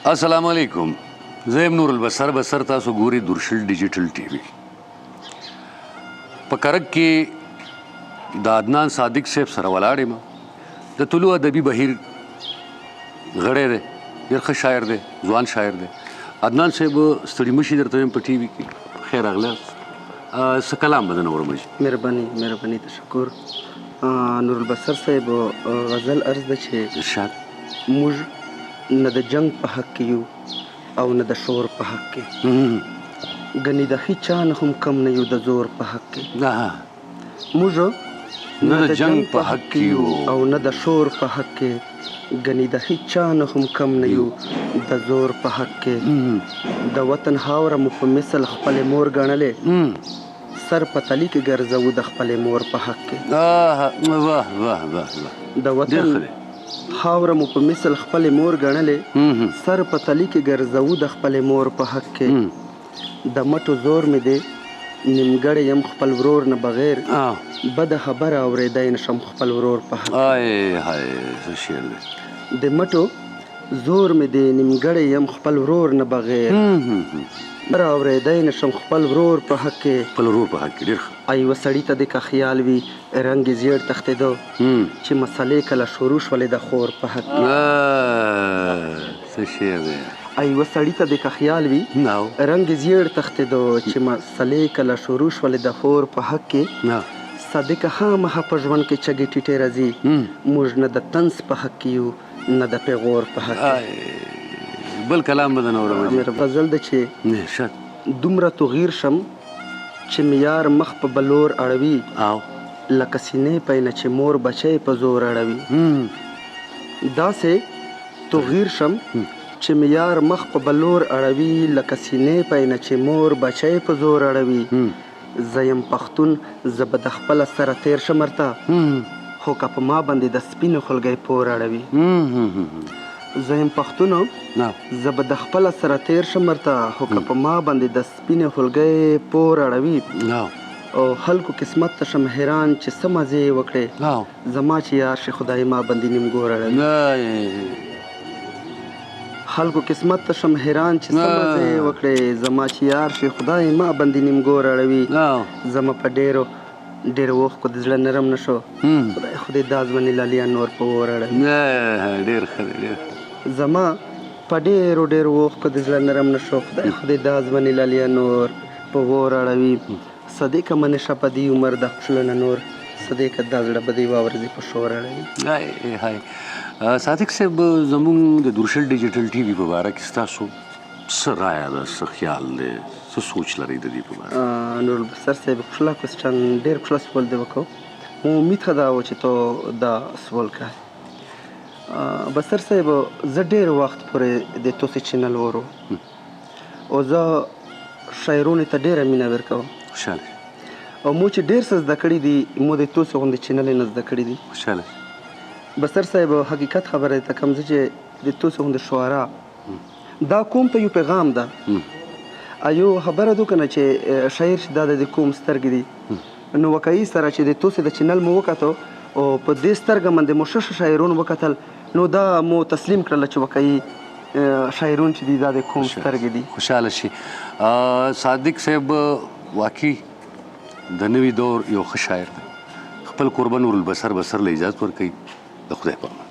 السلام علیکم، زه یم نور البصر بصر، تاسو ګوري درشل ډیجیټل ټي وي. په کرک کې د عدنان صادق صاحب سره ولاړ یم، د طلوع ادبي بهیر غړی دی، ډېر ښه شاعر دی، ځوان شاعر دی. عدنان صاحب، ستړي مشي درته وایم، په ټي وي کې خیر راغلی. څه کلام به درنه اورم؟ مهرباني، مهرباني، تشکر نور البصر صاحب. غزل عرض ده چې ارشاد. موږ نه د جنگ په حق کې یو او نه د شور په حق کې، ګنې د هیچا نه هم کم نه یو د زور په حق کې. موږ نه د جنگ په حق کې یو او نه د شور په حق کې، ګنې د هیچا نه هم کم نه یو د زور په حق کې. د وطن خاوره مو په مثل خپلې مور ګڼلې، سر په تلي کې ګرځوو د خپلې مور په حق کې. واه واه واه واه! د وطن خاوره مو په مثل خپلې مور ګڼلې، سر په تلي کې ګرځوو د خپلې مور په حق کې. د مټو زور مې دی، نیمګړی یم خپل ورور نه بغیر، بده خبره اورېدای نشم خپل ورور په حق. آی های، څه شعر دی! د مټو زور مې دی، نیمګړی یم خپل ورور نه بغیر، خبره اورېدای نشم خپل ورور په حق کې. خپل ورور په حق کې، ډېر ښه. یوه سړي ته دې که خیال وي رنګ یې زیړ تښتېده، چې مسلې کله شروع شولې د خور په حق کې. څه شعر دی! یوه سړي ته دې که خیال وي رنګ یې زیړ تښتېده، چې مسلې کله شروع شولې د خور په حق کې. صادقه خامخا په ژوند کې چګې ټیټې راځي، موږ نه د طنز په حق کې یو نه د پیغور په حق کې. بل کلام به درنه اورم. غزل ده چې ارشاد. دومره تغیر شم چې مې یار مخ په بلور اړوي، لکه سینې پینه چې مور بچی په زور اړوي. داسې تغیر شم چې مې یار مخ په بلور اړوي، لکه سینې پینه چې مور بچی په زور اړوي. زه یم پښتون، زه به د خپله سره تېر شم ورته، خو که په ما باندې د سپینې خولګۍ پور اړوي. زه یم پښتون، زه به د خپله سره تېر شم ورته، خو که په ما باندې د سپینې خولګۍ پور اړوي. او خلکو قسمت ته شم حیران چې څه مزې یې وکړې، زما چې یار شي خدای ما باندې نیمګور اړوي. خلکو قسمت ته شم حیران چې څه مزې یې وکړې، زما چې یار شي خدای ما باندې نیمګور اړوي. زما په ډېرو ډېرو اوښکو د زړه نرم نه شو، خدای خو دې دا ځواني لالیه نور په اور اړوي. ډېر ښه دی، ډېر ښه. زما په ډېرو ډېرو اوښکو د زړه نرم نه شو، خدای خو دې دا ځواني لالیه نور په اور اړوي. صدیقه منشه په دې عمر د خوشله نه نور، صدیقه دا زړه به دې یوه ورځې په شور اړوي. های های! صادق صاحب، زمونږ د درشل ډیجیټل ټي وي په باره کې ستاسو څه رایه ده، څه خیال دی، څه سوچ لرئ د دې په باره؟ نور البصر صاحب، خوشله کوسچن، ډېر خوشله سوال دی وکړو. مو امید ښه دا و چې ته دا سوال کوې. بصر صاحب، زه ډېر وخت پورې د توسې چینل ورو او زه شاعرونو ته ډېره مینه ورکوم. خوشحاله. او مو چې ډېر څه زده کړي دي، مو د توسې غوندې چینلې نه زده کړي دي. خوشحاله. بصر صاحب، حقیقت خبره ته کوم، زه چې د توسې غوندې شعرا دا کوم ته یو پیغام ده، ایو خبره دو کنه چې شاعر چې دا د کوم سترګې دي، نو وکایي سره چې د توسې د چینل مو وکتو او په دې سترګه باندې مو ښه ښه شاعرون وکتل، نو دا مو تسلیم کړل چې وکایي شاعرون چې دي دا د کوم سترګې دي. خوشحاله شي. صادق صاحب واقعي د نوي دور یو ښه شاعر دی. خپل کوربه نور البصر بصر له اجازه ورکوي، د خدای په امان.